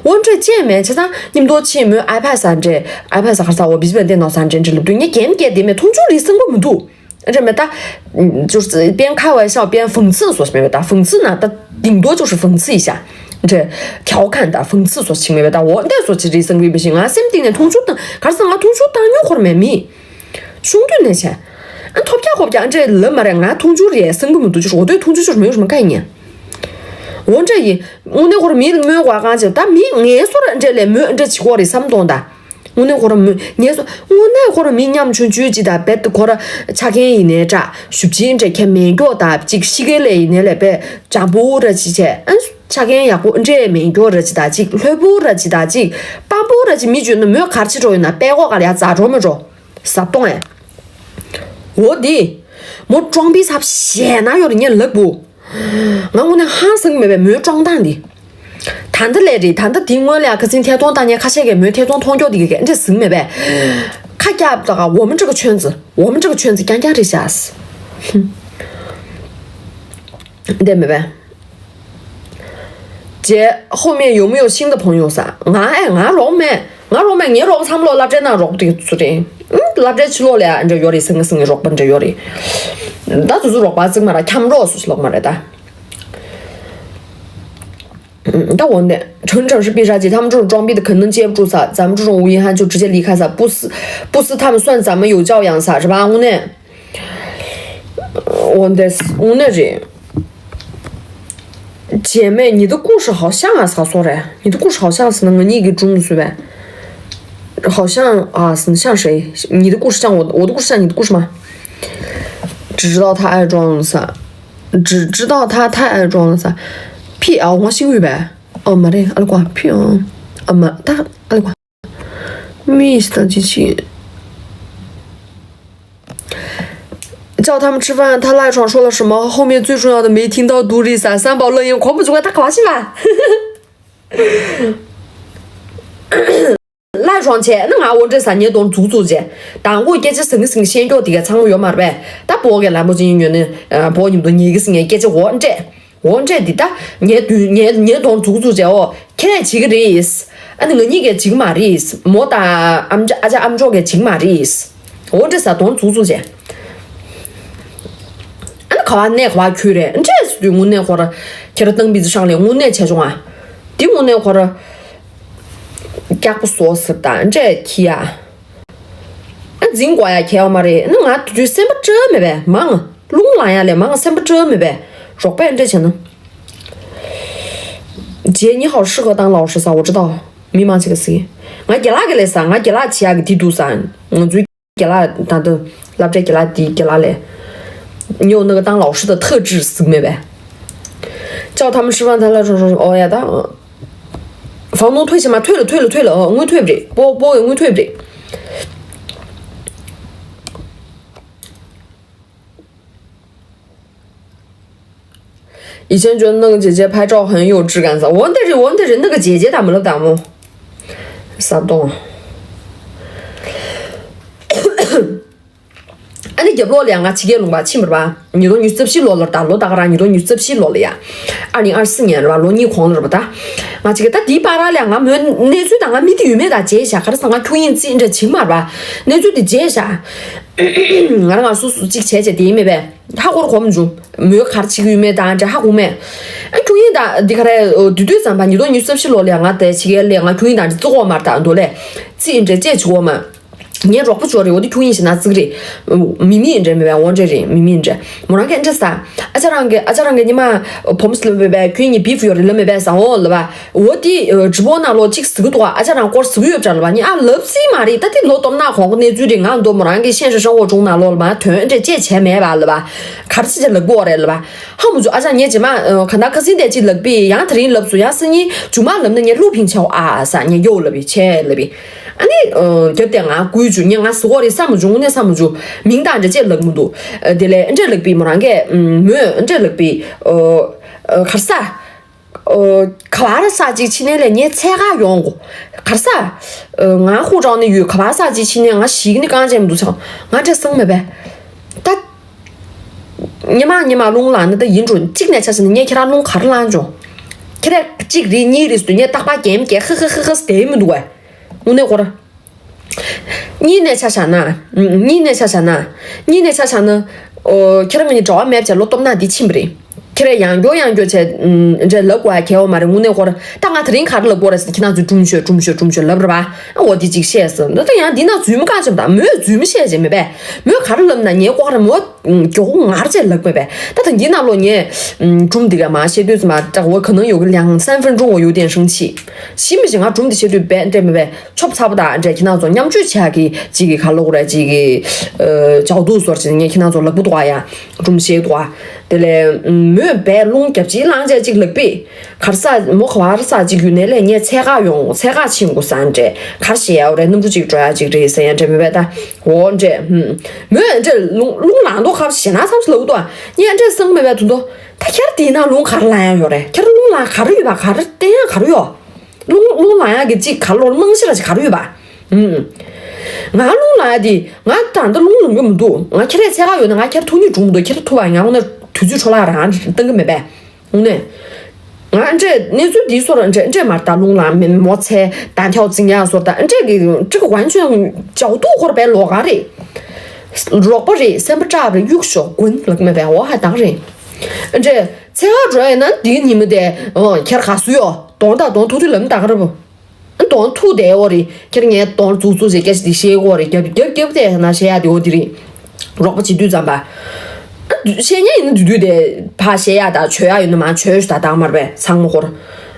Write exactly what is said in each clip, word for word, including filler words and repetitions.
འོ་འདྲས་བྱས་མེད་བྱས་ཙང་མཉམ་དུ་ཕྱིན་མོས་ཨའི་ཕེ་ས་འདྲས་ཨའི་ཕེ་ས་ཁར་ས་འོ་བི་ཇི་པན་དེ་ནོ་ས་འདྲས་འདྲས་ལབ་དུས་ངས་རྒན་རྒན་དེ་མེད་མཐོང་ཆུང་རེད་བསམ་གི་མི་འདུག་འདྲས་མེད་ད། ཅུར་པེན་ཁ་བའི་ཤའོ་པེན་ཧྥང་ཚི་སོ་ཞིག་མེད་པ་ད་ཧྥང་ཚི་ན་ད་顶多就是风刺一下འདྲས་调侃ད་ཧྥང་ཚི་སོ་ཞིག་མེད་པ་ད་འོ་འདྲས་སོ་ཅིག་རེད་བསམ་གི་ཡོད་པ་ཞིག་ང་སེམས་གཏིང་ནས་མཐོང་ཆུང་དང་གར་ས་ང་མཐོང་ཆུང་བཏང་མྱོང་ཁོར་མེད་མི། ཆུང་དུས་ནས་བྱས། ཨ་ཐོབ་རྒྱག་ཁོབ་རྒྱག་འདྲས་ལབ་མ་རེད། ང་མཐོང་ཆུང་རེད་བསམ་གི་མི་འདུག་ཅིག་འོ་དོད་མཐོང་ཆུང་ཆུང་མེད་ཞུ་མ་ཀ་ཡིན། འོ་འདྲས་ཡིན། དངོས་གནས་ཁོ་རང་མི་སྨོན་དགོས་གང་བྱེད་ད་མི་ངལ་གསོ་ར་འདྲས་ལས་མོས་འདྲས་བྱེད་ཀྱི་ཡོད་རེད་བསམ་གཏོང་ད། དངོས་གནས་ཁོ་རང་མི་ངལ་གསོ་དངོས་གནས་ཁོ་རང་མི་ཉམ་ཆུང་ཆུང་ཅིག་ད་རྦད་དེ་ཁོ་ར་ཆ་རྐྱེན་ཡིན་ནའི་འདྲ་ཞུ་བྱེད་འདྲས་ཁྱད་མེད་མགྱོགས་ད་ཅིག་གཤིས་ཀའི་ལས་ཡིན་ནའི་ལས་པས་འཇམ་པོ་ར་ཅིག་བྱས་ཨ་ཆ་རྐྱེན་ཡག་པོ་འདྲས་མེད་མགྱོགས་ར་ཅིག་ད་ཅིག་ལྷོད་པོ་ར་ཅིག་ད་ཅིག་སྤམ་པོ་ར་ཅིག་མི་བརྗོད་ན་མོས་གར་ཕྱི་འགྲོ་ཡོད་ན་པད་ཀོག་ག་ལ་ཡ་རྫ་འགྲོ་མི་འགྲོ། ཟབ་གཏོང་ཨེ། འོ་དེ། མོ་ཀྲོང་པི་ས་ཞེ་ན་ཡོད་རེད་ངས་ལབ་བུ། ང་དངོས་གནས་ཧང་སང་མེད་པའི་མོའི་ཀྲོང་ཏང་འདི། ད་ལྟ་ལས་རེད་ད་ལྟ་དེ་སྔོན་ལ་ཁ་སིན་ཐད་གཏོང་བཏང་མཁན་ཁ་ཤས་ཀྱིས་མོའི་ཐད་གཏོང་མཐོང་མགྱོགས་འདི་གི་འདྲ་ཟིང་མེད་པས། ཁ་རྒྱབ་ད་ག་འོ་མ་འབྲི་ག་ཆོན་ཙི་འོ་མ་འབྲི་ག་ཆོན་ཙི་རྐྱང་རྐྱང་རེད་ཤག་འདི་མེད་པས།姐，后面有没有新的朋友噻？ང་ཨེ་ང་རོགས་མེད། ང་རོགས་མེད་ངའི་རོགས་ཚང་མ་ལོ་སློབ་གྲྭའི་ནང་རོགས་དེ་ཚོ་རེད། ཨུམ་སློབ་གྲྭའི་ཕྱི་ལོགས་ལ་ཡ་འདྲ་ཡོད་རེད་སེང་གེ་སེང་གེ་རོགས་པ་འདྲ་ཡོད་རེད། ད་དེ་ཚོ་རོགས་པ་ཚང་མ་ར་འཁྱམ་རོགས་སུ་ལོག་མ་རེད་ད། ད་འོ་ནས་陈诚是必杀技，他们这种装逼的肯定接不住噻。咱们这种无影汉就直接离开噻。不是不是他们算咱们有教养噻，是吧？我呢。འོ་འདི་འོ་ནི་རེད། 姐妹，你的故事好像啊，啥说嘞？你的故事好像是那个你给种的是呗？好像啊，是像谁？你的故事像我，我的故事像你的故事吗？只知道他爱装了啥？只知道他太爱装了啥？屁啊，我姓玉呗。哦，妈的，阿里瓜，屁啊，啊妈，他阿里瓜。 密的机器。叫他们吃饭，他赖床说了什么？后面最重要的没听到。Du Lisa 三宝乐园狂不足怪，他搞什么？赖床前，那俺我这三年都足足姐，但我给这生生先叫这个仓库有嘛呗？他不给兰博基尼女的，呃，不你们都你个生意给这我这。 འོ་འདྲས་འདི་ད་ངའི་དུས་ངའི་ངའི་གདོང་འཛུགས་འཛུགས་བྱས་འོ་ཁྱེད་ལས་བྱེད་ཀྱི་རེད། ཨ་ནི་ང་གཉིས་ཀས་བྱེད་ཀྱི་མ་རེད། མོ་དང་ཨམ་ཅག་ཨ་ཅག་ཨམ་ཅོག་གིས་བྱེད་ཀྱི་མ་རེད། འོ་འདྲས་ས་གདོང་འཛུགས་འཛུགས་བྱས། ཨ་ནི་ག་བ་གནས་ག་བ་ཁྱོད་རེད་འདྲས་སུ་དུས་དངོས་གནས་ཁོ་ར་ཁྱེད་ར་ཏང་པི་ཙི་ཧྲང་ལས་དངོས་གནས་བྱས་བྱུང་ཨ། འདི་དངོས་གནས་ཁོ་ར་སྐྱག་པ་བཟོ་ཟེར་ད་འདྲས་ཁྱི་ཡ། ཨ་འཛིན་དགོས་ཡ་གལ་ཡོད་མ་རེད། ཨ་ནི་ང་དུས་ཚོད་སེམས་པ་སྐྲག་མེད་པས་མང་རླུང་ལངས་ཡ་ལས་མང་སེམས་པ་སྐྲག་མེད་པས་རོགས་པས་འདྲ་བྱས་ན། 姐，你好适合当老师噻，我知道。 མི་མང་ཆེ་ག་ཟིག་ང་རྒན་ལགས་ཀྱི་ལས་ས་ང་རྒན་ལགས་བྱེད་ཡ་གི་དེ་འདུག་ས། ང་ཚོའི་རྒན་ལགས་ད་ལྟ་སློབ་གྲྭའི་རྒན་ལགས་དེའི་རྒན་ལགས་ལས། 你有那个当老师的特质 ཟིག་མེད་པས། 叫他们吃饭，他来说说哦呀，他房东退休吗？退了，退了，退了，哦，我退不了，我我我退不了。 以前觉得那个姐姐拍照很有质感噻，我那是我那是那个姐姐打没了打没，啥动啊？ ཨ་ནི་རྒྱབ་ལོགས་ལ་ང་ཕྱི་རྒྱལ་ལུང་པ་ཕྱིན་པ་རེད་པ། ཉིས་སྟོང་ཉི་ཤུ་རྩ་བཞི་ལོ་ལ་རེད་ད། ལོ་ད་ག་རང་ཉིས་སྟོང་ཉི་ཤུ་རྩ་བཞི་ལོ་ལ་ཡ། ཨ་ནི་ཨར་སི་ཉིན་རེད་པ། ལོ་གཉིས་གོང་ལ་རེད་པ་ད། ང་ཕྱི་རྒྱལ་ད་དེའི་བར་ལ་ང་མོའི་གནས་ཚུལ་དང་ང་མི་དེ་ཡོད་མེད་ད་བརྗེད་ཤག་ག་རེ་ཟེར་ང་ཁྱུག་དབྱིངས་རྩིས་འདྲ་བྱེད་མ་རེད་པ། གནས་ཚུལ་དེ་བརྗེད་ཤག་ང་རང་ང་སོ་སོ་གཅིག་བྱས་བྱས་དེ་ཡིན་མེད་པས། ཧ་གོ་ར་གོ་མ་བྱུང་། མོས་ག་རེ་བྱེད་ཀྱི་ཡོད་མེད་དང་འདྲ་ཧ་གོ་མེད། ཨ་ཁྱུག་དབྱིངས་ད་འདི་ག་རེ་དུས་དུས་ཙམ་པ་ཉིས་སྟོང་ཉི་ཤུ་རྩ་བཞི་ལོ་ལ་ང་དེ་ཕྱི་རྒྱལ་ལ་ང་ཁྱུག་དབྱིངས་དང་འདྲ་བརྩི་གོ་མ་རེད་ད་འདོད་ལས། རྩིས་འདྲ་བྱེད་ཀྱི་གོ་མ། ངའི་རོགས་པ་ཅོ་རེ་འོ་དེ་ཁྱུག་དབྱིངས་ཞེ་ན་བརྩི་གི་རེད། མི་མི་འདྲ་མེད་པའི་འོ་འདྲ་རེད། མི་མི་འདྲ་མོ་རང་གིས་འདྲ་ས། ཨ་ཅག་རང་གི་ཨ་ཅག་རང་གི་ཉི་མ་བོམ་སི་ལབ་མེད་པའི་ཁྱོད་གཉིས་བིབ་ཡོད་རེད་ལབ་མེད་པའི་ས་འོ་ལབ་པ། འོ་དེ་ཇི་བོ་ན་ལོ་གཅིག་ཟིག་འདུག་ཨ་ཅག་རང་སྐོར་ཟིག་ཡོད་པ་ལབ་པ། ཉི་ཨ་ལབ་སྲིད་མ་རེད། ད་དེ་ལོ་སྟོབས་ན་གོང་གི་གནས་ཚུལ་རེད། ང་འདོད་མོ་རང་གི་ཤེས་ཤེས་ཤེས་འོ་བྱུང་ན་ལོ་ལབ་མ་དོན་འདྲ་ཅེས་བྱས་མེད་པ་ལབ་པ། ག་རེ་ཅི་ཅི་ལབ་དགོས་རེད་ལབ་པ། ཧ་མུ་ཅུ་ཨ་ཅག་ངས་རྗེས་མ་ག་ན་ཁ་སིན་དེ་ཅི་ལབ་པི་ཡང་དེ་རིང་ལབ་སུ་ཡང་སི་ཉིན་ཇུ་མ་ལབ་ན་ངས་ལུག་ཕིང་ཆའོ་ཨ་ས་ངས་ཡོ་ལབ་པི་ཆེ་ལབ་པི། ཨ་ནི་རྒྱབ་དེ་ང་བསྐུལ་བཅུག་ངས་ང་ཟི་གོ་རེད་བསམ་མ་བྱུང་། དངོས་གནས་བསམ་མ་བྱུང་། མིང་དང་འདྲ་ཅེས་ལབ་མི་འདུག་དེ་ལས་འདྲ་ལབ་པི་མོ་རང་གིས་མོས་འདྲ་ལབ་པི་གར་ས། ག་བ་ར་ས་ཅིག་ཕྱི་ནས་ལས་ངས་ཚད་ག་ཡོང་གོ། གར་ས། ང་ཧུ་ཀྲང་ནས་ཡོད་ག་བ་ས་ཅིག་ཕྱི་ནས་ང་ཞིག་ནི་གང་བྱས་མི་འདུག་ཚང་ང་འདྲ་སང་མེད་པས། ད། ཉི་མ་ཉི་མ་རླུང་ལངས་ནི་ད་ཡིན་འགྲོ། གཅིག་ནས་ཆ་བཞག་ན་ངས་ཁྱེད་རང་རླུང་ག་རེ་ལངས་བྱུང་། ཁྱེད་རང་གཅིག་རེད་གཉིས་རེད་ཟེར་དུས་ངས་རྟག་པར་རྒྱན་རྒྱག་ཧི་ཧི་ཧི་ཧི་ཟེར་བསྡད་མི་འདུག་བས། དངོས་གནས་ཁོ་ར། གཉིས་ནས་ཆ་བཞག་ན། གཉིས་ནས་ཆ་བཞག་ན། གཉིས་ནས་ཆ་བཞག་ན། ཨོ། ཁྱེད་རང་གཉིས་འབྲེལ་བ་མེད་བྱས་ལོ་སྟོབས་ན་འདི་ཕྱིན་པ་རེད། ཁྱེད་རང་ཡང་བསྐྱར་ཡང་བསྐྱར་བྱས། འདྲ་ལབ་དགོས་ཡ་གལ་བ་མ་རེད། དངོས་གནས་ཁོ་ར་ད་ང་དེ་རིང་ག་རེ་ལབ་དགོས་རེད་ཟེར་ཁྱེད་རང་ཚོས་སྒྲུང་ཤོད་སྒྲུང་ཤོད་སྒྲུང་ཤོད་ལབ་རེད་པ། ཨོ་འདི་གཅིག་བཤད་ཟེར་ད་ད་ཡང་འདི་ན་རྫུན་མ་བཀག་ཅིག་དང་མོས་རྫུན་མ་བཤད་ཅིག་མེད་པས། མོས་ག་རེ་ལབ་ན་ངའི་ལྐོག་ར་མོ། མགྱོགས་ངར་བྱས་ལབ་མེད་པས། ད་ད་འདི་ན་ལོ་ངས། སྒྲུང་འདི་ག་མ་བཤད་དུས་ཙམ་པ་ད་འོ་ག་ནང་ཡོད་གི་两三分钟我有点生气། ཞིམ་པ་ཞིག་ང་སྒྲུང་འདི་བཤད་དུས་བས་འདྲ་མེད་པས། ཆོབ་ཚ་པོ་དང་འདྲ་ཁྱེད་རང་ཚོ་མཉམ་སྤྱོད་བྱ་གི་ཅིག་གི་ག་ལོག་རེད་ཅིག་གི། ཨ། ཇའོ་དུ་ཟོར་ཅིག་ངས་ཁྱེད་རང་ཚོ་ལབ་གི་འདུག་ཨ། ཡ་སྒྲུང་བཤད་འདུག་ཨ། དེ་ལས་མོས་བས་རླུང་རྒྱབ་ཅིག་ལངས་བྱས་ཅིག་ལབ་པས། གར་ས་མོ་ག་བར་ས་ཅིག་ཡུལ་ནས་ལས་ངས་ཚད་ག་ཡོང་ཚད་ག་ཕྱིན་དགོས་ས་འདྲ་གར་བཤད་ཡ་རེད། གནམ་གྲུ་ཅིག་འགྲོ་ཡ་ཅིག་རེད་ཟེར་ཡ་འདྲ་མེད་པས་ད། འོ་འདྲ། མོས་འདྲ་རླུང་རླུང་ལངས་མདོག་ཁ་ཞེ་ན་ཚབས་ལབ་འདུག་ཨ། ངས་འདྲ་སང་མེད་པས་དུ་འདུག་ད་ཁྱེད་དེ་ན་རླུང་གར་ལངས་ཡ་ཡོད་རེད། ཁྱེད་རླུང་ལངས་ག་རེ་ཡོད་པ། ག་རེ་བསྟན་ཡ་ག་རེ་ཡོད། རླུང་རླུང་ལངས་ཡག་གི་ཅིག་ག་ལོར་རྨང་གཞི་ར་ཅིག་ག་རེ་ཡོད་པ། ཨུམ། ང་རླུང་ལངས་ཡག་དེ་ང་ད་ལྟ་རླུང་ལངས་གི་མི་འདུག་ང་ཁྱེད་རའི་ཚད་ག་ཡོད་ན་ང་ཁྱེད་ཐུག་ནི་འགྲོ་མི་འདུག་ཁྱེད་ཐུག་པ་ང་འོ་ན་དུས་ཚོད་འཕྲོ་བརླག་རང་བཏང་གི་མེད་པས། འོ་ནས། ང་འདྲས་གནས་ཚུལ་འདིའི་སོར་འདྲས་འདྲས་མར་ད་རླུང་ལངས་མི་མོ་ཚད་ད་འཁྱག་འཛིང་ཡག་སོར་ད་འདྲས་ཀྱི་ཁྲི་ག་ཝན་ཆོན་ཇའོ་ཏུ་འཁོར་པའི་ལོགས་ཀ་རེད། རོགས་པ་རེད། སེམས་པ་སྐྲག་རེད། གཡུག་ཞོག་དགོན་ལགས་མེད་པས་འོ་ཧ་དག་རེད། འདྲས་ཚད་ག་འགྲོ་ཡིན་ན་འདིའི་ཉིན་མོ་དེ་ཁྱེད་ག་སུ་ཡོད་གདོང་དང་གདོང་ཐུག་དུས་ལམ་ད་ག་ར་བོ། གདོང་ཐུག་བསྡད་འོ་རེད། ཁྱེད་ངའི་གདོང་འཛུགས་འཛུགས་བྱས་སྐད་ཆ་འདི་བཤད་འོ་རེད། རྒྱབ་རྒྱབ་རྒྱབ་བསྡད་ན་བཤད་ཡ་དེ་འོ་དེ་རེད། རོགས་པ་བྱེད་དུས་ཙམ་པ། ཨ་བཤད་ཉན་ཡིན་ན་དུས་དུས་དེ་ཕ་བཤད་ཡ་ད་བྱོས་ཡ་ཡོད་ན་མ་བྱོས་ཞུ་ད་དང་མར་པས་ཚང་མ་ཧོར།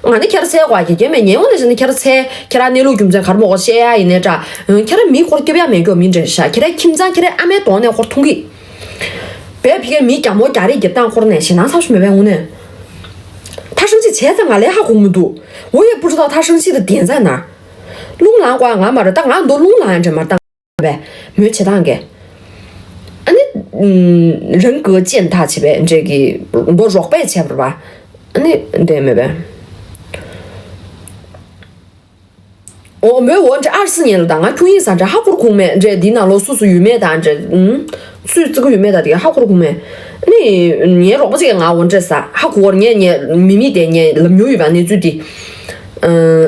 ང་ནི་ཁྱེད་ཚེ་དགོས་ཀྱི་རྒྱ་མེད་ཉན་འོ་ནས་བྱས་ན་ཁྱེད་ཚེ་ཁྱེད་རང་གནས་ལུགས་རྒྱུ་མཚན་གར་མོ་གོ་བཤད་ཡ་ཡིན་ནའི་འདྲ། ཁྱེད་རང་མི་ཧོར་སྐྱོབ་ཡ་མེད་སྐྱོབ་མིན་འདྲ་ཤག་ཁྱེད་རང་ཁྱིམ་ཚང་ཁྱེད་རང་ཨ་མའི་གདོང་ནས་ཧོར་མཐོང་གི། བས་ཕི་ཀའི་མི་རྒྱ་མོ་རྒྱ་རིགས་རྒྱབ་སྟངས་ཁོར་ནས་ཞེད་སྣང་ཚ་ཞུ་མེད་པའི་ངུ་ནས། ད་ཧྲང་ཅིག་བྱས་ཙང་ང་ལས་ཧ་གོ་མི་འདུག་འོ་ཡེ་པུ་ཧྲི་ཏོ་ད་ཧྲང་ཅིག་ད་བདེན་ཚ་ན། རླུང་ལངས་ཀོ་ང་མ་རེད། ད་ང་འདོ་རླུང་ལངས་འདྲ་མ་བཏང་བས་མོས་བྱེད་སྟངས་ཀྱི། ཨ་ནི། རང་གི་ཅན་ཐག་བྱེད་པའི་འདྲས་ཀྱི་འདོ་རོགས་པས་བྱས་པ་རེད་པ། ཨ་ནི་བདེན་མེད་པས། འོ་མོས་འོ་འདྲ་ཨར་སི་ཉན་ལ་དང་ང་ཁྱུང་ཡིན་ས་འདྲ་ཧ་གོར་ཁུང་མེད་འདྲ། འདི་ནང་ལོ་སུ་སུ་ཡོད་མེད་དང་འདྲ། ཨུམ། སུས་བརྩི་གི་ཡོད་མེད་དང་དེ་ཧ་གོར་ཁུང་མེད། ནི་ངའི་རོགས་པ་ཅིག་གིས་ང་འོ་འདྲ་ས་ཧ་གོ་བར་ངས་ངས་མི་མི་དེ་ངས་ལབ་མྱོང་ཡོད་པ་གནས་ཚུལ་དེ།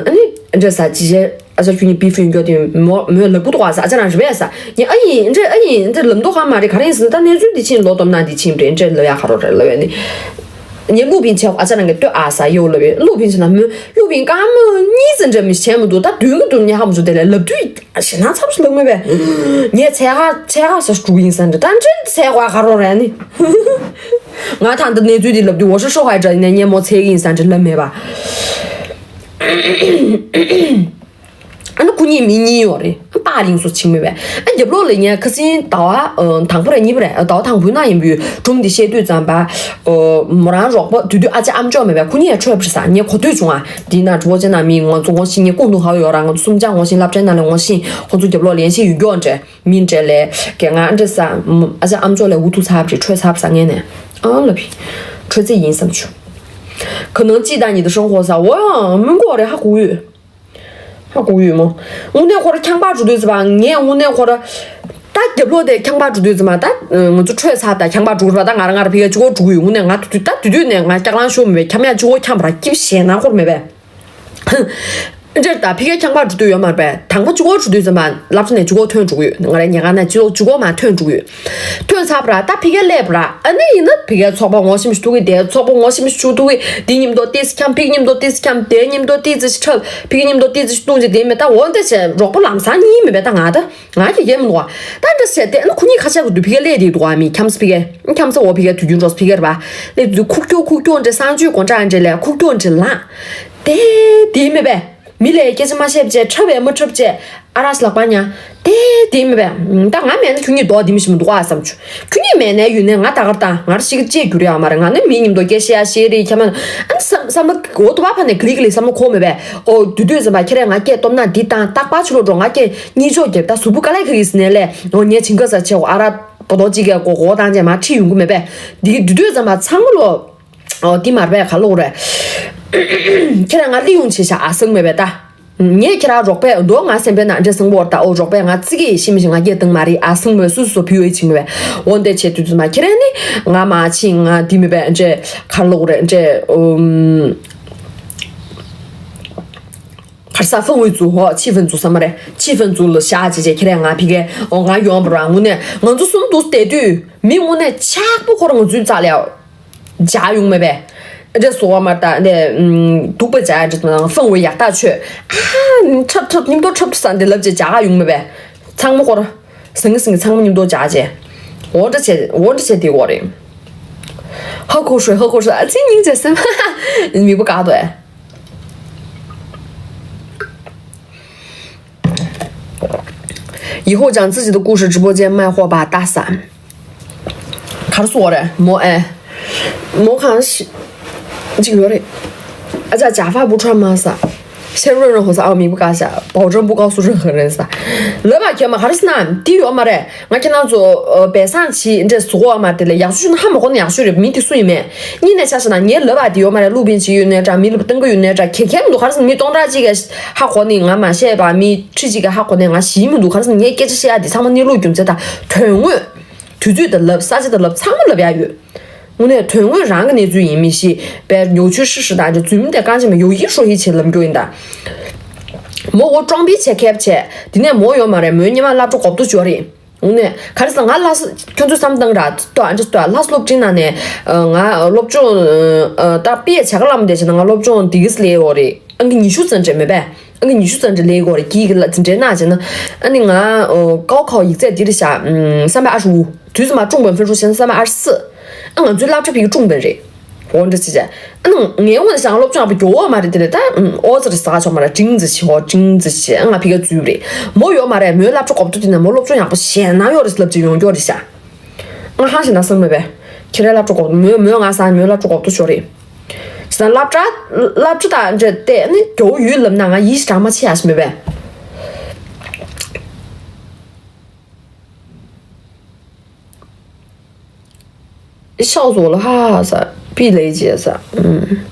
ཨ་ནི་འདྲ་ས་ཅི་བྱས་ཨ་ཅག་ཁྱུང་ཡིན་པི་ཧྥི་ཡོད་དེ་མོ་མོས་ལབ་གི་འདུག་ག་ས་ཨ་ཅག་རང་རེད་པས་ས་ངས་ཨ་ཡིན་འདྲ་ཨ་ཡིན་འདྲ་ལབ་མདོག་ཁ་མ་རེད། ག་རེ་ཡིན་ཟེར་ན་ད་གནས་ཚུལ་དེ་ཕྱིན་ལོ་སྟོབས་ན་དེ་ཕྱིན་རེད་འདྲ་ལབ་ཡ་ག་རོ་རེད་ལབ་ཡ་ནི། ངས་ཀླུ་ཕིན་ཆེ་ཨ་ཅག་རང་གི་ལྟོས་ཨ་ས་ཡོ་ལབ་ཡོད། ཀླུ་ཕིན་ཆེ་ན་མོ་ཀླུ་ཕིན་དཀར་མོ་གཉིས་ཙམ་འདྲ་མི་བྱས་མི་འདུག་ད་མདུན་གི་མདུན་ཉག་ཧ་མ་བྱུང་དེ་ལས་ལབ་དུས་ཞེད་སྣང་ཚབས་ཆེ་ལབ་མེད་པས། ངས་ཚད་ག་ཚད་ག་ས་འགྲོ་གི་ཡིན་ས་འདྲ་ད་འདྲ་ཚད་ག་ག་རོ་རེད་ནི། ང་ད་འདི་གནས་ཚུལ་འདི་ལབ་དུས་འོ་ཧྲ་ཧྲོ་ཧའི་འདྲ་ཡིན་ན་ངས་མོ་ཚད་གི་ཡིན་ས་འདྲ་ལབ་མེད་པ། ཨ་ནི་ཁོ་གཉིས་མི་གཉིས་ཡོད་རེད། ཨ་པཱ་ལིང་སོ་ཆིང་མེད་པས། ཨ་རྒྱབ་ལོགས་ལ་ངས་ཁ་སང་ཟླ་བ་ཨ་དང་པོ་རེད་གཉིས་པ་རེད། ཨ་ཟླ་བ་དང་པོའི་ནང་ཡིན་པའི་སྒྲུང་འདི་བཤད་དུས་ཙམ་པ། ཨ་མོ་རང་རོགས་པ་དུས་དུས་ཨ་ཅག་ཨམ་ཅོག་མེད་པས་ཁོ་གཉིས་ཡང་ཆོས་པ་རེད་ས། ངས་གོ་ཐོས་བྱུང་ཨ། འདི་ན་གྲུ་བོ་ཅན་ན་མི་ང་ཚོ་ངོ་ཤེས་ངས་ཀུང་ཏུ་ཧའོ་ཡོད་ར་ང་ཚོ་སུམ་ཅང་ངོ་ཤེས་སློབ་གྲྭའི་ནང་ལ་ངོ་ཤེས་ཁོ་ཚོ་རྒྱབ་ལོགས་ལ་ཡན་ཤེས་ཡོད་མགྱོགས་འདྲ། མི་འདྲ་ལས་ཀྱི་ང་འདྲ་ས། ཨ་ཅག་ཨམ་ཅོག་ལས་འུ་ཐུག་ཚར་བ་རེད། འཕྲོད་ཚར་བ་ས་ངས་ནས་ཨང་ལབ་ཡིན། འཕྲོད་ཚེ་ཡིན་བསམ་བྱུང་། 可能记得你的生活ས་འོ་ཡང་མི་མགོ་རེད་ཧ་གོ་ཡོད། ཧ་གོ་ཡོད་མོ། དངོས་གནས་ཁོ་ར་ཁྱང་པ་འགྲོ་དུས་ཙམ་པ་ངས་དངོས་གནས་ཁོ་ར། ད་རྒྱབ་ལོགས་དེ་ཁྱང་པ་འགྲོ་དུས་ཙམ་པ་ད་ང་ཚོ་འཕྲོད་ཚར་ད་ཁྱང་པ་འགྲོ་ར་ད་ང་ར་ང་ར་ཕི་ག་གཅིག་པོ་འགྲོ་གི་ཡོད། དངོས་གནས་ང་དུས་དུས་ད་དུས་དུས་ནས་ང་སྐྱག་ལང་ཤོར་མེད་པས་ཁྱམ་ཡ་གཅིག་པོ་ཁྱམ་པ་ར་སྐྱིབ་ཞེད་སྣང་ཁོར་མེད་པས། འདྲེར་ད་ཕི་གའི་ཁྱང་པ་འགྲོ་དུས་ཡོད་མ་རེད་པས། དང་པོ་གཅིག་པོ་འགྲོ་དུས་ཙམ་པ་སློབ་གྲྭ་ནས་གཅིག་པོ་ཐོན་འགྲོ་གི་ཡོད། ང་རའི་ཉལ་ཁང་ནས་གཅིག་པོ་གཅིག་པོ་མ་ཐོན་འགྲོ་གི་ཡོད། ཐོན་ཚར་བ་ར་ད་ཕི་གའི་སླེབས་ར་ཨ་ནི་ཡིན་ན་ཕི་གའི་ཚོགས་པ་ངོ་ཤེས་མི་ཞིག་ཐུག་གི་དེ་ཚོགས་པ་ངོ་ཤེས་མི་ཞིག་ཐུག་གི་དེ་མཉམ་དུ་ཏིས་འཁྱམ་ཕི་གའི་མཉམ་དུ་ཏིས་འཁྱམ་དེ་མཉམ་དུ་ཏིས་ཅི་འཁྲབ་ཕི་གའི་མཉམ་དུ་ཏིས་ཅི་བཏུང་ཅི་དེ་མེད་ད་འོ་འདི་བྱས་རོགས་པ་ལམ་སང་གཉིས་མེད་པས་ད་ང་ད། ང་གི་རྒན་མི་འདུག་བ། ད་འདྲ་བྱས་ཏེ་ཨ་ནི་ཁོ་གཉིས་ཁ་ཆག་གི་འདུག་ཕི་གའི་སླེབས་དེ་འདུག་བ་མི་འཁྱམ་སི་ཕི་གའི་འཁྱམ་ས་འོ་ཕི་གའི་དུས་རྒྱུན་འགྲོ་སི་ཕི་གའི་རེད་བ། སླེབས་དུས་ཁུག་ཀྱོག་ཁུག་ཀྱོག་འདྲ་གསང་སྤྱོད་སྒོ་འགྲམ་འདྲ་ལས་ཁུག་ཀྱོག་འདྲ་ལངས། དེ་དེ་མེད་པས། མི་ལས་སྐད་ཆ་མ་བཤད་བྱས་འཁྲབ་པས་མ་འཁྲབ་བྱས་ཨ་རག་ལག་པ་ཉར། དེ་དེ་མེད་པས། ད་ང་མེད་ན་ཁྱོད་གཉིས་རྡོག་དེ་མི་ཤི་མི་འདུག་ཨ་བསམ་བྱུང་། ཁྱོད་གཉིས་མེད་ནའི་ཡོད་ནའི་ང་ད་གར་བཏང་ང་ར་ཤི་ཀི་ཅེས་རྒྱུ་རེད་ཨ་མ་རེད། ང་ནི་མི་མཉམ་དུ་སྐད་བཤད་ཡ་ཤེས་རེད་ཁྱམ་ཨ་ནི་བསམ་བསམ་བློ་འོ་དུ་བ་ཕ་ནས་ག་ལི་ག་ལི་བསམ་བློ་འཁོར་མེད་པས། ཨོ་དུས་དུས་ཙམ་པ་ཁྱེད་རས་ང་སྐད་སྟོབས་ན་འདི་བཏང་རྟག་པར་ཕྱི་ལོགས་འགྲོ་ང་སྐད་གཉིས་ཆོག་རྒྱབ་ད་གཟུགས་པོ་དཀའ་ལས་ཁག་གི་ཟིན་ནས་ལས་ཨོ་ངས་བྱིང་ཁ་ཟ་ཆེ་འོ་ཨ་ར་པོ་ཏོ་ཅིག་གས་གོ་གོ་བཏང་བྱས་མ་ཁྲིད་ཡོང་གི་མེད་པས། འདི་གི་དུས་དུས་ཙམ་པ་ཚང་མ་ལོ། ཨོ་འདི་མར་པས་ག་ལོག་རེད། ཁྱེད་རང་ང་ལི་ཡོང་བྱེད་བཞག་ཨ་སང་མེད་པས་ད། ངས་ཁྱེད་རང་རོགས་པས་འདུག་ང་སེམས་པའི་ནང་འདྲེ་སང་པོར་ད་ཨོ་རོགས་པས་ང་ཙི་གེ་ཤི་མི་ཤི་ང་སྐད་བཏང་མ་རེད་ཨ་སང་མེད་སུ་སུ་བུ་འོས་ཆིང་མེད་པས། འོ་འདི་བྱེད་དུས་ཙམ་པ་ཁྱེད་རང་ནི་ང་མ་ཕྱིན་ང་འདི་མེད་པས་འདྲེ་ག་ལོག་རེད་འདྲེ། ཨུམ། ས་ཧྥང་ཝེ་ཛུ་ཧོ་ཆི་ཧྥན་ཛུ་ས་མ་རེད། ཆི་ཧྥན་ཛུ་ལ་བཞག་བྱས་བྱས་ཁྱེད་རས་ང་ཕི་གའི་ཨོ་ང་ཡོང་བར་བ་དངོས་གནས་ང་ཚོ་གསུམ་འདུག་བསྡད་དུས་མི་དངོས་གནས་ཆག་པོ་ཁོ་རང་ང་ཚོའི་རྩ་ལ་འཇག་ཡོང་མེད་པས། འདྲེ་སོ་བ་མ་ད་འདྲེ་སྡུག་པ་འཇག་འདྲེ་ཧྥང་ཝེ་ཡག་ཐག་ཆོད། ཨ་འཁྲབ་འཁྲབ་སྙིང་དོར་འཁྲབ་ཏུ་ས་འདྲེ་ལབ་བྱས་འཇག་ཡོང་མེད་པས། ཚང་མ་ཁོ་རང་ཟང་ངེ་ཟིང་ངེ་ཚང་མ་མཉམ་དུ་འཇག་བྱས། འོ་འདྲ་བྱས་འོ་འདྲ་བྱས་དེ་འོ་རེད། ཧ་གོ་ཧྲོས་ཧ་གོ་ཧྲོས་ཨ་ཙི་སྙིང་རྗེ་སེམས། མི་བུ་དགའ་དོ་ཨེ། 以后讲自己的故事，直播间卖货吧，大嫂。 གར་སོང་རེད་མོ་ཨེ། མོ་གང་ཞིག་ཅིག་ཡོད་རེད། ཨ་ཅག་假发不穿吗ས། 先润润ཧོ་ས་ཨའོ་མི་བུ་དགའ་ས་保证不告诉任何人ས། ལབ་པ་ཁྱོད་མ་གར་སོང་ན་དེ་ཡོད་མ་རེད། ང་ཁྱེད་རང་ཚོ་བེ་སང་ཆི་འདྲེ་སུ་གོ་མ་དེ་ལས་ཡག་ཤོས་ན་ཧ་མ་གོ་ན་ཡག་ཤོས་རེད། མི་དེ་སུ་ཡིན་མེད་གཉིས་ནས་ཆ་བཞག་ན་ངའི་ལབ་པ་དེ་ཡོད་མ་རེད། ལུག་པིན་ཆི་ཡོད་ནའི་འདྲ་མི་ལབ་ཏང་གི་ཡོད་ནའི་འདྲ་ཁེ་ཁེ་མི་འདུག་གར་སོང་མི་སྟོང་ཕྲག་གཅིག་ག་ཧ་གོ་ནི་ང་མ་བཤད་པ་མི་ཁྲི་གཅིག་ག་ཧ་གོ་ནི་ང་ཞིག་མི་འདུག་གར་སོང་ངའི་སྐད་ཆ་བཤད་ཡ་དེ་ཚང་མ་གནས་ལུགས་རྒྱུ་མཚན་དང་དོན་དངོས། དུས་ཚོད་དང་ལབ་ས་ཆ་དང་ལབ་ཚང་མ་ལབ་ཡ་ཡོད། དངོས་གནས་དོན་དངོས་རང་གི་གནས་ཚུལ་ཡིན། མི་ཤི་པའི་ཉོ་ཆུ་ཧྲི་ཧྲི་དང་རྫུན་མི་དེ་རྐང་ཆེན་མ་ཡོ་ཡི་ཧྲོ་ཡི་བྱེད་ལམ་རྒྱུ་ཡིན་ད། མོ་འོ་ཀྲོང་པི་བྱེད་ཁེབ་བྱེད་དེ་ནས་མོ་ཡོད་མ་རེད། མོའི་སྙེ་མ་སློབ་གྲྭ་གོབ་ཏུ་ཅོ་རེད། དངོས་གནས་ག་རེ་ཟེར་ང་ལྷ་ས་ཁྱོད་ཚོས་བསམ་བཏང་ར་ཏོ་ཨ་འདྲ་ཏོ་ལྷ་ས་སློབ་འབྲིང་ནང་ནས་ང་སློབ་སྦྱོང་ད་པི་ཡ་བྱ་ག་ལམ་དེ་བྱས་ན་ང་སློབ་སྦྱོང་དེ་གིས་ལས་འོ་རེད། ཨང་ཀི་ཉི་ཤུ་ཙམ་རེད་མེད་པས། ཨང་ཀི་ཉི་ཤུ་ཙམ་རེད་ལས་གོ་རེད་ཀྱི་གི་ལ་འཛིན་གྲྭའི་ནང་བྱས་ན། ཨ་ནི་ང་高考ཡིག་ཚད་འདི་རེད་བཞག་ཨམ་三百二十五དུས་ཙམ་མ་中本分数བྱས་ན་三百二十四ཨ་ང་ཚོའི་སློབ་གྲྭ་བི་གི་中本རེད། འོ་འདྲ་ཅི་བྱས་ཨ་ནི་ངའི་ངོས་ནས་བྱས་ང་སློབ་སྦྱོང་ཡག་པོ་རྒྱོ་བོ་མ་རེད་དེ་རེད་ད། ཨོ་ཙི་རེད་ཟ་ཆོག་མ་རེད་ཅིང་ཙི་ཆི་ཧོ་ཅིང་ཙི་ཆི་ཨ་ང་ཕི་ག་འཛུལ་རེད། མོ་ཡོད་མ་རེད་མོའི་སློབ་གྲྭ་གོབ་ཏུ་དེ་ནས་མོ་སློབ་སྦྱོང་ཡག་པོ་གཞན་ན་ཡོད་རེད་ལབ་ཅིག་ཡོང་རྒྱུ་རེད་བཞག་ང་ཧང་ཞིག་ན་སང་མེད་པས། ཁྱེད་རའི་སློབ་གྲྭ་གོག་མོས་མོས་ང་སང་མོའི་སློབ་གྲྭ་གོག་ཏུ་ཤོར་རེད། ཟ་སློབ་གྲྭ་སློབ་གྲྭ་དང་འབྲེལ་ཏེ་ནི་རྒྱོ་ཡུལ་ལབ་ན་ང་ཡིད་ཞིག་དྲག་མ་ཆེ་ཡ་ཞིག་མེད་པས། 笑死我了哈哈，ས་避雷姐ས，嗯。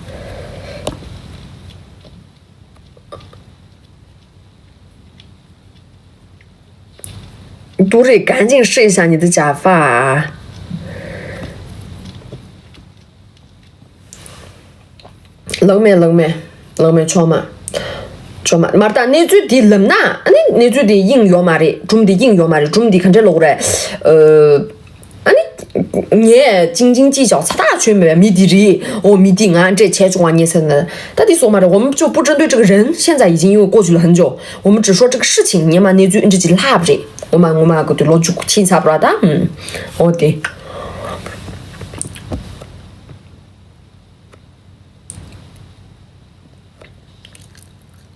ཏུ་རེ་གང་ཅིང་ཧྲི་ཤ་ཉི་ཏི་ཇ་ཧྥ། ལག་མེད་ལག་མེད་ལག་མེད་ཆོག་མ། ཆོག་མ་མར་ད་གནས་ཚུལ་འདི་ལབ་ན་ཨ་ནི་གནས་ཚུལ་འདི་དབྱིངས་ཡོད་མ་རེད། སྒྲུང་འདི་དབྱིངས་ཡོད་མ་རེད། སྒྲུང་འདི་ག་འདྲས་ལོག་རེད། ཨ་ནི། ངས་ཅིང་ཅིང་ཅི་ཞོག་ཚ་ཐག་ཆོད་མེད་པའི་མི་འདི་རེད། འོ་མི་འདི་ང་འདྲས་བྱས་བྱུང་བ་ངས་ཟེར་ན། ད་འདི་སོང་མ་རེད། 我们就不针对这个人，现在已经因为过去了很久，我们只说这个事情，你妈那句你这句话不是。我妈我就老就听差不多的，嗯，我的。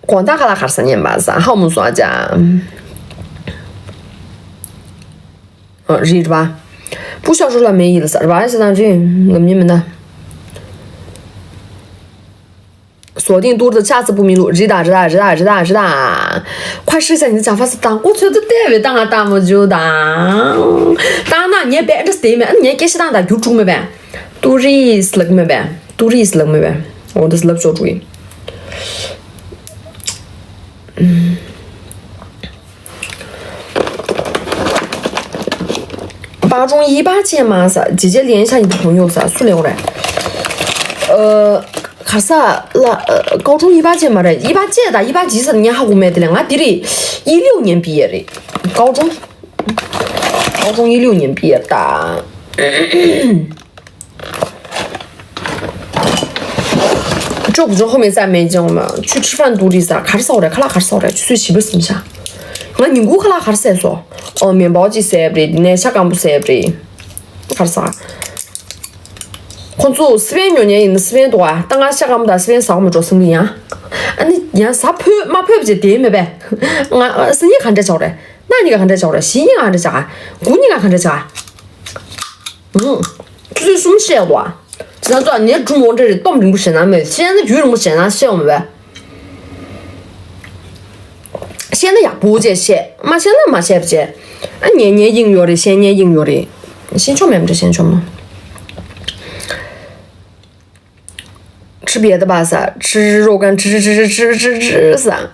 དགོང་དག་ཁ་ལག་གར་ས་ཉན་པ་ས་ཧ་མོ་སོང་ཨ་ཅག་ཨ་རེད་རེད་པ། 不孝顺了没意思རེད་པ་ཞེ་དང་རེད་ལམ་ཉན་མི་ན། 锁定ཏུར་དུ་ཆགས་སུ་བུ་མི་ལུག་རི་དང་རི་དང་རི་དང་རི་དང་རི་དང་། ཁ་ཧྲི་ས་ཡིན་ཙང་ཧྥ་སི་དང་ཀོ་ཚོད་དུ་བལྟས་བས་ད་ང་ལྟ་མོ་ཇུ་དང་། ད་ན་ངས་བས་འདྲ་སྟེ་མེད་ངས་སྐད་ཤི་དང་ད་རྒྱུ་དྲུག་མེད་པས། ཏུ་རིས་ལག་མེད་པས། ཏུ་རིས་ལག་མེད་པས། འོ་འདི་ལབ་ཆོག་དྲུག་ཡིན། པ་ཅུང་ཡི་པ་ཅན་མ་ས་姐姐连一下你的朋友ས་སུ་ལེའོ་རེད། ཨ་ག་ས་ལ་ཨ་高中一八届མ་རེད། 一八届ད་一八级ས་ཉ་ཧ་གོ་མེད་དེ་ལས་ང་དེ་རེད། 一六年毕业རེད། 高中高中一六年毕业ད། 这不是后面再没见了吗？去吃饭独立ས་གར་ས་རེད། ཁ་ལག་གར་ས་རེད། ཆུ་ཚོད་བཞི་པ་ཟིན་ཤག་ང་ཉིན་གུང་ཁ་ལག་གར་ས་སོ། ཨོ་面包ཅིག་ཟས་རེད། དེ་ནས་ཤ་སྐམ་པོ་ཟས་རེད། གར་ས། ཁོང་ཚོ་སི་པན་ཉོ་ཉན་ཡིན་ན་སི་པན་འདུག་ཨ། ད་ང་ཤ་སྐམ་པོ་དང་སི་པན་ཟ་གོ་མི་འགྲོ་སེམས་ཀྱི་ཡང་། ཨ་ནི་ཡང་ཟ་ཕོད་མ་ཕོད་ཅེས་དེ་མེད་པས། ང་སང་ཉིན་ག་འདྲ་ཆགས་རེད། གནངས་ཉིན་ག་འདྲ་ཆགས་རེད། གཞེས་ཉིན་ག་འདྲ་ཆགས། དགུ་ཉིན་ག་འདྲ་ཆགས། ཆུ་ཚོད་གསུམ་བཤད་དོ། ཅི་ན་ཙོ་ནས་སྒྲུང་འོ་འདྲ་རེད། སྟོམ་རིང་པོ་བཤད་ན་མེད། བཤད་ན་རྒྱུན་རིང་པོ་བཤད་ན་བཤད་འོང་མེད་པས། བཤད་ན་ཡག་པོ་བྱས་བཤད། མ་བཤད་ན་མ་བཤད་པ་བྱས། ཨ་ཉན་ཉན་དབྱིངས་ཡོད་རེད། བཤད་ཉན་དབྱིངས་ཡོད་རེད། ཤེས་ཆོག་མེད་འདྲ་ཤེས་ཆོག་མ། ཁྲི་བེ་ད་པ་ས་ཁྲི་རོ་གན་ཁྲི་ཁྲི་ཁྲི་ཁྲི་ཁྲི་ཁྲི་ཁྲི་ས།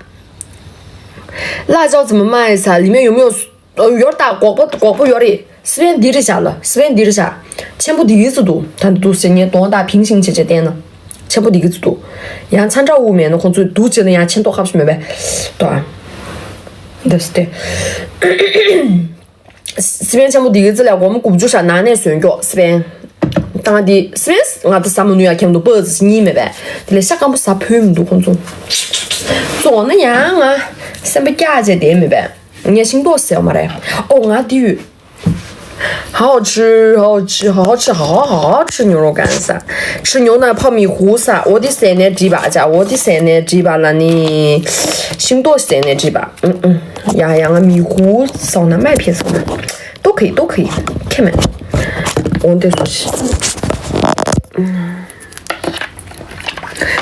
辣椒怎么卖ས། 里面有没有 ཡོར་ད་སྒོག་པོ་སྒོག་པོ་ཡོད་རེད། སི་པན་འདི་རེད་བཞག་ལ། སི་པན་འདི་རེད་བཞག་ཆེན་པོ་འདི་ཡིས་སུ་འདུག་ད་འདི་འདུག་ཟེར་ངས་གདོང་དག་ཕིང་ཤིང་བྱེད་བྱེད་བསྟན་ན། ཆེན་པོ་འདི་གི་ཚོད་འདུག་ཡང་ཚ་འདྲ་དབུགས་མེད་ན་ཁོང་ཚོས་སྡུག་བྱས་ན་ཡང་ཆེ་མདོག་ཁ་པོ་ཞིག་མེད་པས། ཏོ། འདི་སྟེ། སི་པན་ཆེན་པོ་འདི་གི་ཚོད་ལ་སྒོར་མོ་དགུ་བཅུ་ཞག་ནང་ནས་བཟོས་མགྱོགས་སི་པན། ད་ང་འདི་སི་པན་ང་ད་ཟ་མ་ནུས་ཡ་ཁྱེམ་འདུག་པ་ཙི་གཉིས་མེད་པས། དེ་ལས་ཤ་སྐམ་པོ་ཟ་ཕོད་མི་འདུག་ཁོང་ཚོ། ཙོག་ན་ཡང་ང་སེམས་པ་སྐྱག་བྱས་བསྡད་མེད་པས། ངས་ཤིང་ཏོག་ཟས་མ་རེད། ཨོ་ང་འདི་ཡོད། 好吃，好吃，好吃，好好吃牛肉干噻！吃牛奶泡米糊噻！我的塞内driba，我的塞内driba了呢，心多塞内driba。嗯嗯，呀呀，我米糊烧那麦片烧那，都可以，都可以，看没？我得说是，嗯，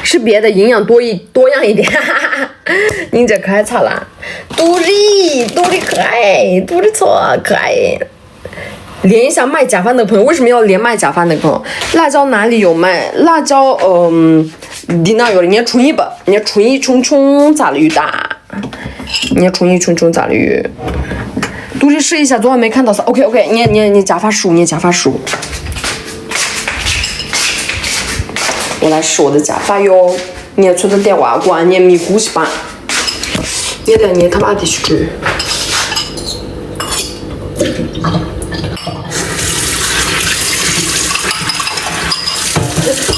是别的营养多一多样一点。您这可爱惨了，都是都是可爱，都是错可爱。 连一下卖假发那个朋友，为什么要连卖假发那个朋友？辣椒哪里有卖？辣椒，嗯，你那有人家厨艺吧？人家厨艺冲冲咋了又大？人家厨艺冲冲咋了又？都是试一下，昨晚没看到啥。OK OK，你你你假发叔，你假发叔，我来试我的假发哟。 ངས་ཚོད་ལྟ་བལྟས་པ་ཀོ་ཨ་ངས་མི་དགུ་ཞིག་སྤངས། ངས་ལས་ངའི་ཐབ་ཨ་དེ་ཞིག་བྲུས།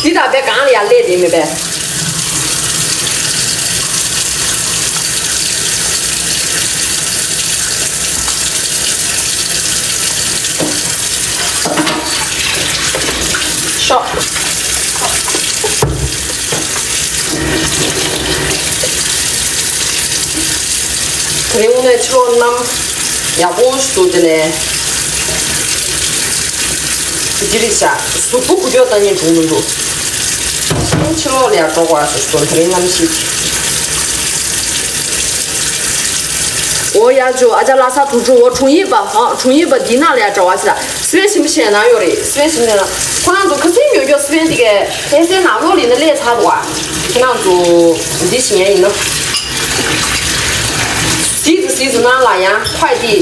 འདི་དང་པའི་གང་ལ་ཡར་སླེབས་དེ་མེད་པས། ཤོག་དེ་རིང་དངོས་གནས་ཕྱི་ལོགས་གནམ་ཡག་པོ་ཞིག་འདུག་དེ་ནས་འདི་རེད་ཤག་གཟུགས་པོ་འགུལ་སྐྱོད་གཏོང་མཁན་འགྲོ་མི་འདུག་ཕྱི་ལོགས་ལ་ཡར་འགྲོ་དགོས་ཞེས་སོང་། དེ་རིང་གནམ་གཤིས། 我要求 ཨ་ཅག་ལྷ་ས་土著 我同意吧 ཧང་同意吧 འདི་ནང་ལ་ཡར་འགྲོ་བ་ཞིག་ལ། སི་པན་ཞིམ་པོ་ཞིག་ནང་ཡོད་རེད། སི་པན་ཞིམ་པོ་ཞིག་ནང་ཁོ་རང་ཚོ་ཁ་སང་ཡོད་རྒྱུ་སི་པན་དེ་གའི་ཨེ་སའི་ནང་ལོགས་ལ་ཡིན་ན་སླེབས་ཚར་འདུག་ག་ཁྱེད་རང་ཚོ་འདི་ཞིག་ཡིན་ན། གཟིགས་ཏེ་གཟིགས་ཏེ་ནང་ལ་ཡང་ཁོ་ཡི་དེ་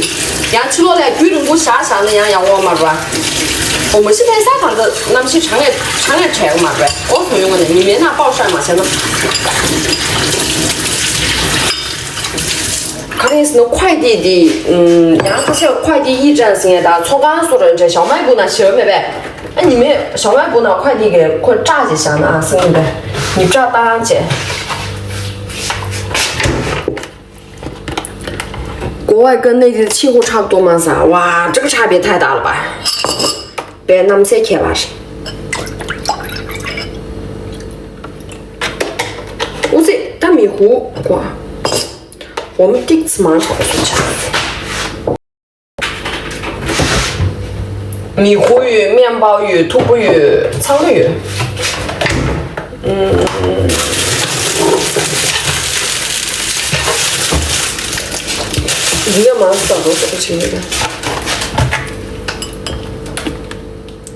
ཡང་ཕྱི་ལོགས་ལ་རྒྱུན་རིང་པོ་བཞག་བཞག་ན་ཡང་ཡག་པོ་མ་རེད་པ། འོ་མ་གཞི་ལྷ་ས་ད་ལྟ་གནམ་གཤིས་གྲང་ངེ་གྲང་ངེ་དྲག་གི་མ་རེད་པ། འོ་ཐོན་ཡོང་གི་ནས་ཉི་མའི་ནང་པའོ་ཧྲན་མ་བྱས་ན། 可能是快递的，嗯，然后他是快递驿站是的，充当所有人在小卖部那些没呗？哎，你们小卖部那快递给快炸几箱呢？啊，是那个，你炸大姐。国外跟内地的气候差不多吗？啥？哇，这个差别太大了吧！别那么些开吧是。我这大米糊，哇。 我们第一次买好的水产。米糊有，面包有，土豆有，草莓有。嗯。你干嘛找着这个情侣的？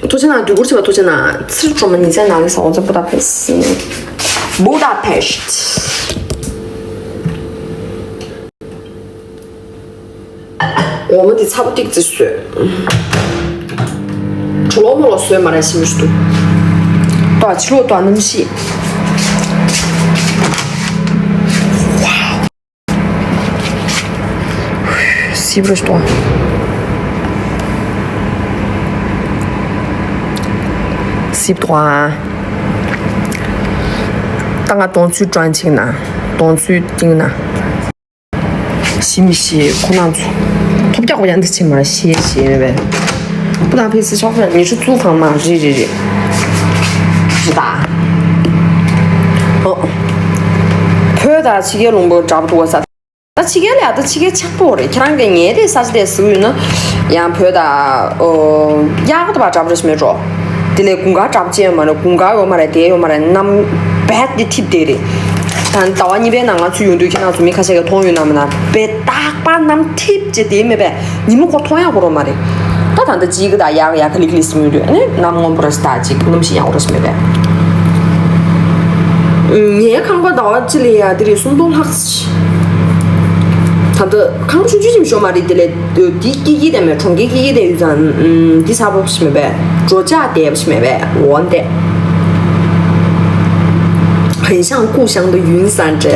ཐུགས་རྗེ་གནང་། དུས་འཁོར་བྱེད་པ་ཐུགས་རྗེ་གནང་། ཚིར་སྒྲོལ་མ་ཉི་ཚེ་ནང་གི་ས་འོ་ཚ་པོ་ད་ཕེ་སི། Budapest། འོ་མ་འདི་ཚ་པོ་ཏིག་ཙི་བཟོས། གྲོ་ལོག་མོ་ལོག་བཟོས་མ་རེད་ཤི་མི་ཤི་འདུག་ཏོ་ཕྱི་ལོག་ཏོ་གནམ་གཤིས། སིབ་རུ་ཏོ། སིབ་ཏོ་ཨ། ད་ང་དོང་ཚུལ་ཀྲོན་ཅིག་ན། དོང་ཚུལ་ཏིང་ན། ཞི་མི་ཞི་ཁོ་ན་ཚོ། ཐོབ་རྒྱག་པ་ཡང་འདི་ཕྱིན་མར་ཤེས་ཤེས་མེད་པས། པུ་དང་ཕི་སི་ཆོག་ཕན་ཉི་ཤུ་བཙུགས་ཚང་མ་རེད་རེད་རེད། རེད་ད། ཨོ། བོད་དང་ཕྱི་རྒྱལ་ལུང་པ་འདྲ་པོ་འདུག་བ་ས། ད་ཕྱི་རྒྱལ་ལ་ཡ་ད་ཕྱི་རྒྱལ་ཆགས་པོ་རེད། ཁྱེད་རང་གི་ངའི་དེ་ས་ཆ་དེ་སུ་ཡོད་ན། ཡང་བོད་དང་། ཨོ། གཡག་དང་བ་འདྲ་པོ་རེད་ཤི་མེད་འགྲོ། དེ་ལས་དགུན་ཁ་འདྲ་པོ་ཅན་ཡོད་མ་རེད། དགུན་ཁ་ཡོད་མ་རེད། དེ་ཡོད་མ་རེད། གནམ་བད་དེ་འཐིབས་དེ་རེད། ད་ཟླ་བ་གཉིས་པའི་ནང་ང་ཚུར་ཡོང་དུས་ཁྱེད་རང་ཚོ་མི་ཁ་ཤས་ཀྱིས་མཐོང་ཡོད་ན་མིན་ན། བད་རྟག་པར་གནམ་འཐིབས་བྱས་དེ་མེད་པས། ཉིན་མོ་ཁོ་མཐོང་ཡག་གོ་རོ་མ་རེད། ད་ད་ལྟ་གཅིག་གི་ད་ཡག་ཡག་ག་ལིག་ལིག་སི་མོ་དུས་ཨ་ནི་གནམ་སྔོན་པོ་ར་སི་ད་ཅིག་གནམ་གཤིས་ཡག་པོ་ར་སི་མེད་པས། ངའི་ཁང་པ་ཟླ་བ་གཅིག་ལ་ཡ་དེ་རེད་སུམ་སྟོང་ལྷག་ཙམ། ད་ལྟ་ཁང་ཆུང་ཆུང་ཅིག་ཤོ་མ་རེད། དེ་ལས་དེ་ཀི་ཀི་དེ་མེད། གྲོང་ཁྱེར་ཀི་ཀི་དེ་ཡོད་ཙང་དེ་ས་བབ་ཞིག་མེད་པས། འགྲོ་ལྕགས་དེ་བབ་ཞིག་མེད་པས། འོན་ཏེ། 很像故乡的云山这。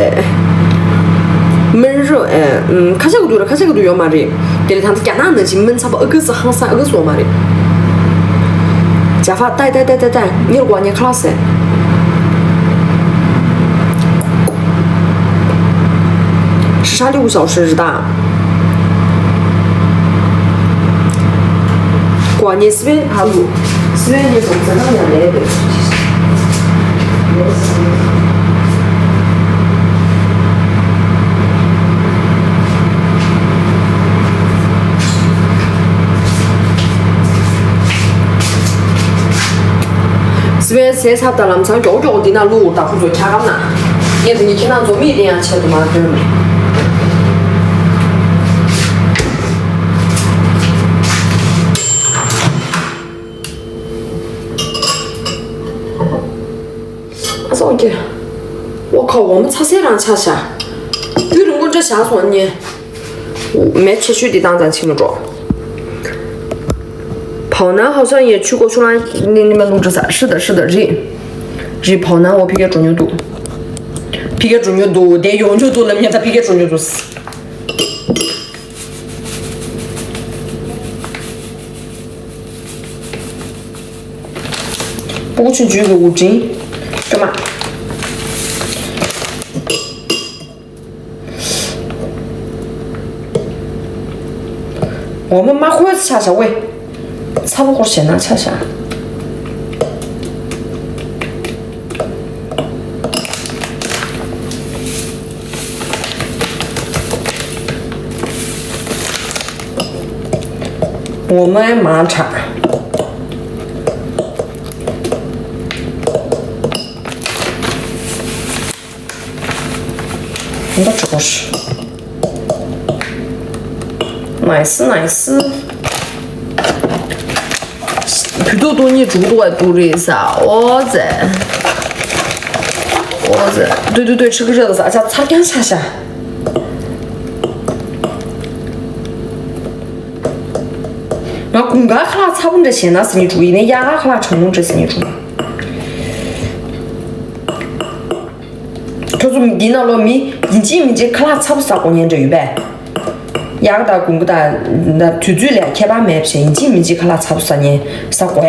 闷热，哎，嗯，ཁ་ཤས་ཀྱི་འདུག་ར། ཁ་ཤས་ཀྱི་འདུག་ཡོད་མ་རེད། དེ་ལས་ད་ལྟ་རྒྱ་ནག་ནང་བཞིན་སྨན་ཚ་པོ་ཨ་ཀི་ས་ཧང་སང་ཨ་ཀི་སོང་མ་རེད། ཇ་ཧྥ་ཏའི་ཏའི་ཏའི་ཏའི་ཏའི་ཉེར་གོ་ཉེ་ཁ་ལག་ཟེར། 是啥礼物小吃是的？ Guang ni swen halu. Swen ni song zan yang le de. སི་པན་ཟས་ཚབ་དང་ལམ་སང་མགྱོགས་མགྱོགས་འདི་ན་བླུགས། ད་ཁོ་ཚོ་འཁྱག་སྒམ་ན། ངས་དེ་ནི་ཁྱེད་རང་ཚོ་མིག་དེ་ཡང་ཆེད་དུ་མ་སྟོན། ཨ་སོང་ཀྱེ། ཨོ་ཁ། འོ་མ་ཚ་སེ་རང་ཆགས་ཤག་དུས་རིང་པོ་འདྲ་བཞག་སོང་ཉེ། མེ་ཆེ་ཤོས་འདི་བཏང་ཙང་ཕྱིན་མི་འགྲོ། 跑男好像也去过冲浪，你你们弄这啥？是的，是的，རེད། རེད། 跑男 འོ་ཕ་གིར་འགྲོ་མྱོང་འདུག་ཕ་གིར་འགྲོ་མྱོང་འདུག་དེ་ཡོང་མྱོང་འདུག་ལབ་ཉེ། ད་ཕ་གིར་འགྲོ་མྱོང་འདུག་སྤུ་གུ་ཆུང་ཆུང་གི་དབུགས་འབྱིན། སྐྱོ་མ། འོ་མ་མ་ཁོལ་ཆགས་བྱ་ཝེ། ཚ་པོ་སྐོར་བྱས་ན་ཆགས་བྱ། འོ་མའི་མར་དྲག་འདི་ཆོག་གོ། ནའི་སི་ནའི་སི། བུ་ཏུ་ཏུ་གཉིས་འགྲོ་གི་འདུག་བ་འདུག་རེད་ཟ། ཨོ་ཙེ། ཨོ་ཙེ། ཏུ་ཏུ་ཏུ་ཆི་གི་རེད་ཟ། ཨ་ཅག་ཚར་རྐྱང་ཆགས་ཤག་ང་དགུན་ཁ་ཁ་ལག་ཚ་པོ་འདྲ་བྱས་ན་ཟིན་གྱི་འདུག་ཡིན་ནའི་དབྱར་ཁ་ཁ་ལག་གྲང་མོ་འདྲ་ཟིན་གྱི་འདུག་ཁྱོད་ཚོ་འདི་ནང་ལོ་མི་ཡིན་གཅིག་མིན་གཅིག་ཁ་ལག་ཚ་པོ་ཟ་དགོས་ཉེན་འདྲ་ཡོད་པས། དབྱར་ཁ་དང་དགུན་ཁ་དང་དུས་ཚོད་ལ་ཁྱད་པར་མེད་པ་བྱས། ཡིན་གཅིག་མིན་གཅིག་ཁ་ལག་ཚ་པོ་ཟ་ཉེན། ཟ་དགོས་ཡ།